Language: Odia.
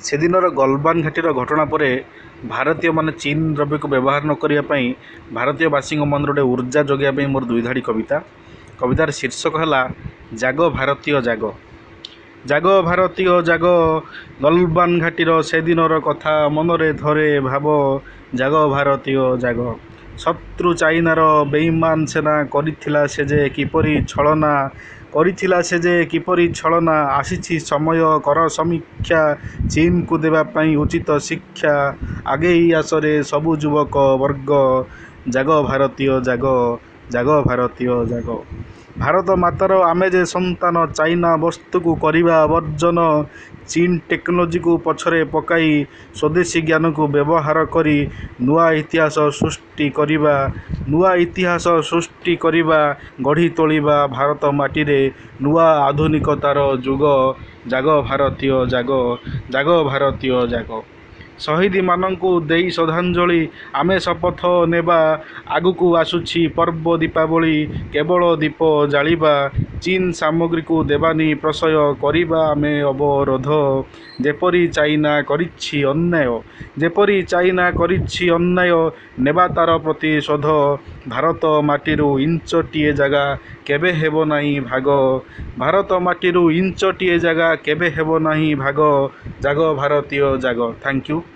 ସେଦିନର ଗଲବାନ ଘାଟିର ଘଟଣା ପରେ ଭାରତୀୟମାନେ ଚୀନ ଦ୍ରବ୍ୟକୁ ବ୍ୟବହାର ନ କରିବା ପାଇଁ ଭାରତୀୟବାସୀଙ୍କ ମନରେ ଗୋଟେ ଉର୍ଜା ଯୋଗାଇବା ପାଇଁ ମୋର ଦୁଇ ଧାଡ଼ି କବିତା। କବିତାର ଶୀର୍ଷକ ହେଲା ଜାଗ ଭାରତୀୟ ଜାଗ। ଜାଗ ଭାରତୀୟ ଜାଗ, ଗଲବାନ ଘାଟିର ସେଦିନର କଥା ମନରେ ଥରେ ଭାବ, ଜାଗ ଭାରତୀୟ ଜାଗ। ଶତ୍ରୁ ଚାଇନାର ବେଇମାନ ସେନା କରିଥିଲା ସେ ଯେ କିପରି ଛଳନା, କରିଥିଲା ସେ ଯେ କିପରି ଛଳନା। ଆସିଛି ସମୟ କର ସମୀକ୍ଷା, ଚୀନକୁ ଦେବା ପାଇଁ ଉଚିତ ଶିକ୍ଷା। ଆଗେଇ ଆସରେ ସବୁ ଯୁବକ ବର୍ଗ, ଜାଗ ଭାରତୀୟ ଜାଗ, ଜାଗ ଭାରତୀୟ ଜାଗ। ଭାରତ ମାତାର ଆମେ ଯେ ସନ୍ତାନ, ଚାଇନା ବସ୍ତୁକୁ କରିବା ବର୍ଜନ। ଚୀନ ଟେକ୍ନୋଲୋଜିକୁ ପଛରେ ପକାଇ ସ୍ୱଦେଶୀ ଜ୍ଞାନକୁ ବ୍ୟବହାର କରି ନୂଆ ଇତିହାସ ସୃଷ୍ଟି କରିବା, ନୂଆ ଇତିହାସ ସୃଷ୍ଟି କରିବା। ଗଢ଼ି ତୋଳିବା ଭାରତ ମାଟିରେ ନୂଆ ଆଧୁନିକତାର ଯୁଗ, ଜାଗ ଭାରତୀୟ ଜାଗ, ଜାଗ ଭାରତୀୟ ଜାଗ। ଶହୀଦମାନଙ୍କୁ ଦେଇ ଶ୍ରଦ୍ଧାଞ୍ଜଳି ଆମେ ଶପଥ ନେବା, ଆଗକୁ ଆସୁଛି ପର୍ବ ଦୀପାବଳି, କେବଳ ଦୀପ ଜାଳିବା। ଚୀନ ସାମଗ୍ରୀକୁ ଦେବାନି ପ୍ରଶୟ, କରିବା ଆମେ ଅବରୋଧ। ଯେପରି ଚାଇନା କରିଛି ଅନ୍ୟାୟ, ଯେପରି ଚାଇନା କରିଛି ଅନ୍ୟାୟ, ନେବା ତାର ପ୍ରତିଶୋଧ। ଭାରତ ମାଟିରୁ ଇଞ୍ଚଟିଏ ଜାଗା କେବେ ହେବ ନାହିଁ ଭାଗ, ଭାରତ ମାଟିରୁ ଇଞ୍ଚଟିଏ ଜାଗା କେବେ ହେବ ନାହିଁ ଭାଗ, ଜାଗ ଭାରତୀୟ ଜାଗ। Thank you.